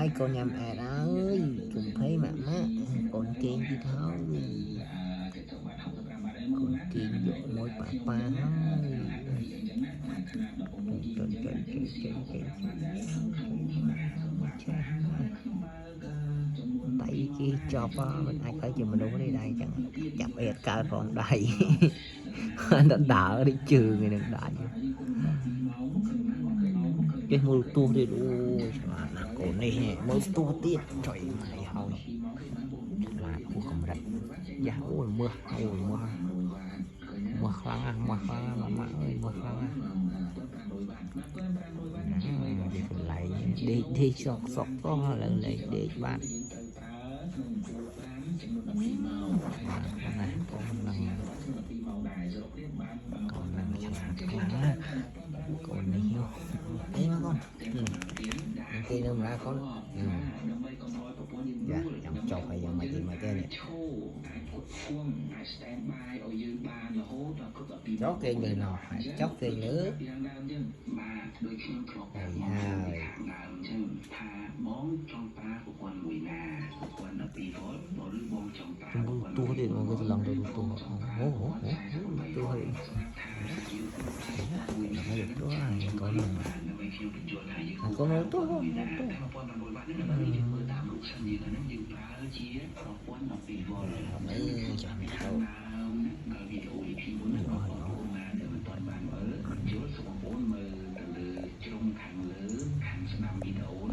ហើយកូនញ៉ាំអែតហើយកុំភ័យម៉ាក់ម៉ាក់កូនគេងទៀតហើយកូនគេងយកមួយប៉ាប៉ាហើយចុចចុចចុចចុចចុចឆេះដៃគេចប់មិនអាចទៅជាមនុស្សទេដៃចឹងចាប់អេតកើតផងដៃដល់ដើរដូចជើងឯនឹងដៃ គេមើលទោះទៀតអូយឆ្លាតណាស់កូននេះមើលទោះទៀតចុយម៉ៃហើយឆ្លាតហួសកម្រិតយ៉ាអូយមើលអូយមើលមើលខ្លាំងណាស់មើលខ្លាំងណាស់ម៉ាក់អើយមើលខ្លាំងណាស់វាកន្លែងដេកដេកសក់សក់ផងឥឡូវលែងដេកបាត់ណាស់កូននឹងកូននឹងឆ្លាតខ្លាំងណាស់កូននេះអីមកកូនគេនៅម្ល៉េះកូនយ៉ាចាំចុះហើយយ៉ាងម៉េចទេម៉េចទេនេះ អាច stand by ឲ្យយើងបានរហូតដល់គ្រប់12 ចុះគេលើណោះហើយចុះគេលើ ពីខាងដើមចឹងបាទដូចខ្ញុំធ្លាប់ ហើយហើយ ខាងដើមចឹងថាបងចង់ប្រើប្រព័ន្ធមួយណាប្រព័ន្ធ12វ៉ុលឬបងចង់ប្រើ ជំនួទោះទៀតមកគេច្រឡំទៅទោះអូអូទោះហើយហើយទោះហើយកូនហ្នឹង ដើម្បីខ្ញុំបញ្យល់ថាយើង កូនទោះទោះ តែ1900វ៉ាត់ហ្នឹងដើម្បីយើងមើលតាមរូបសិនយើងអាហ្នឹងយើងប្រើជាប្រព័ន្ធ12វ៉ុល អឺចាំទៅ ដើមណាដល់វីដេអូ EP មុនណាបងប្អូនណាដែលមិនទាន់បានមើលចូលសូមបងប្អូនមើលទៅលើជ្រុងខាងលើខាងស្ដាំវីដេអូណា។